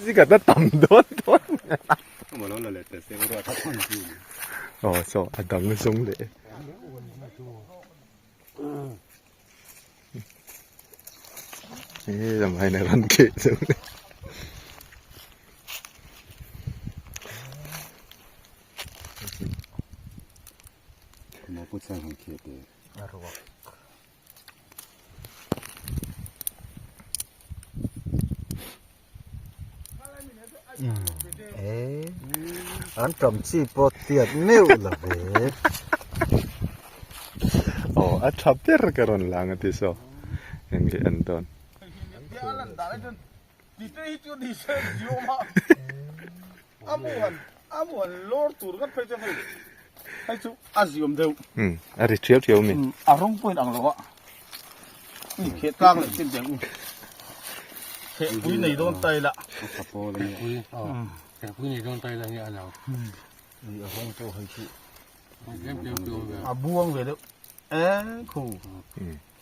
Zikhat a tam dawn dawn. Aw saw a dang zawng leh. He lam hian a rawn keh zawng leh. An tam chi pawh tiat meuh lo ve. Aw a tha ber ka rawn lang a ti saw eng leh an dawn. Umm a ri thiau thiau a mi.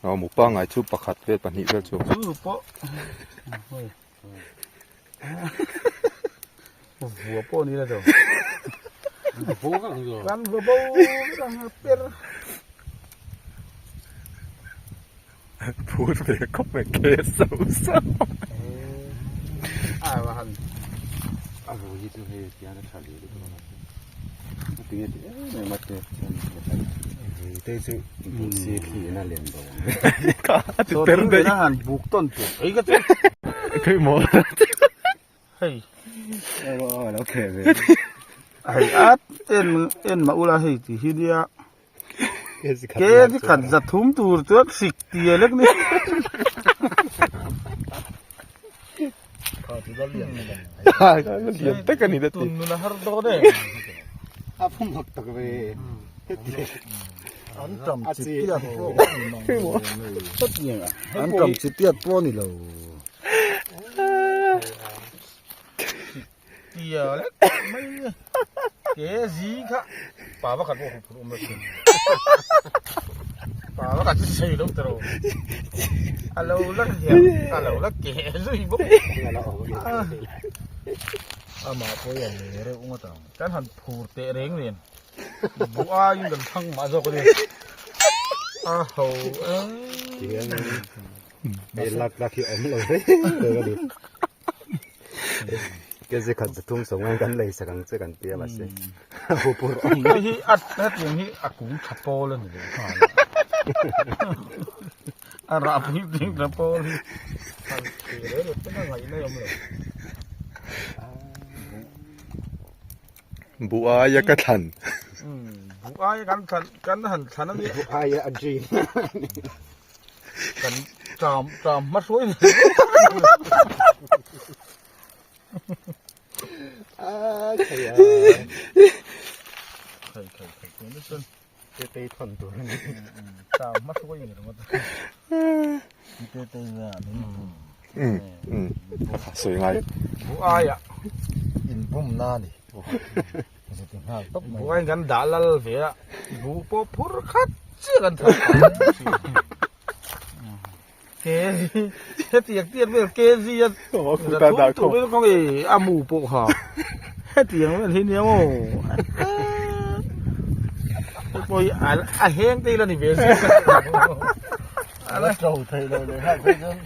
Aw mu pangai chu pakhat vel pahnih vel chu. Vua pawh ni la do. Kan vua bo ang per. Phur ve khawp mai ke so so. A va han. A ro hi chu hei tian a tha leh lutuk a tinge ti em em a te chuan Vui te chu buh si thli in a len bo ang. Ka a ti per daih. A han buk tawn tur ei ka chu. Kei maw. Hei. Aw lo kheh ve. Hei at en en mah ula hei ti hi nia. Ke chi khat za thum tur chuan hrik tia lek ni. Lian tak a ni Tun nun a har dawn e. A phum hak tak ve. An tam chi piat pawh an tam chi piat pawh ni lo. Tia lek mai ke zi kha pa pakhat pawh huphurh awm lo thin pa pakhat chu sei lo tawh a lo la hiam a lo la ke zui bawk amah pawh hian nei reuh ngawt ang kan han phur teh reng nen buh aiin kan thlang mah zawk a ni a ho e lak lak hi awm lo reng reng a ni. Kg khat zathum sawng kan lei sak ang che kan tia mahse hu pur awm hei hi a hetiang hi a kung tha pawl a ni leh nghal a rah pui ding tha pawl hi han thlir reng reng pawn a ngaihna awm lo buh aia ka thlan buh aia kan thlan kan han thlan a nia buh aia a dream Kan tram tram hma hruai ni. Ah, khai a. Khai khai khai tu ni chuan. Te te thon tur ani. Tram hma hruai ni ringawt. Te te nga min bum. Um um sawi ngai. Bu aia in bum na ni. Bu ai kan dah lal ve a. Bu pawh phur khat chiah kan thar. Kg hetiang tiat vel kg a thum tur vel kawng e a mu pawh kha hetiang vel hi nia maw hei pawh hi a heng te ila ni ve zia a la to thei lo leh nghal phei chuan.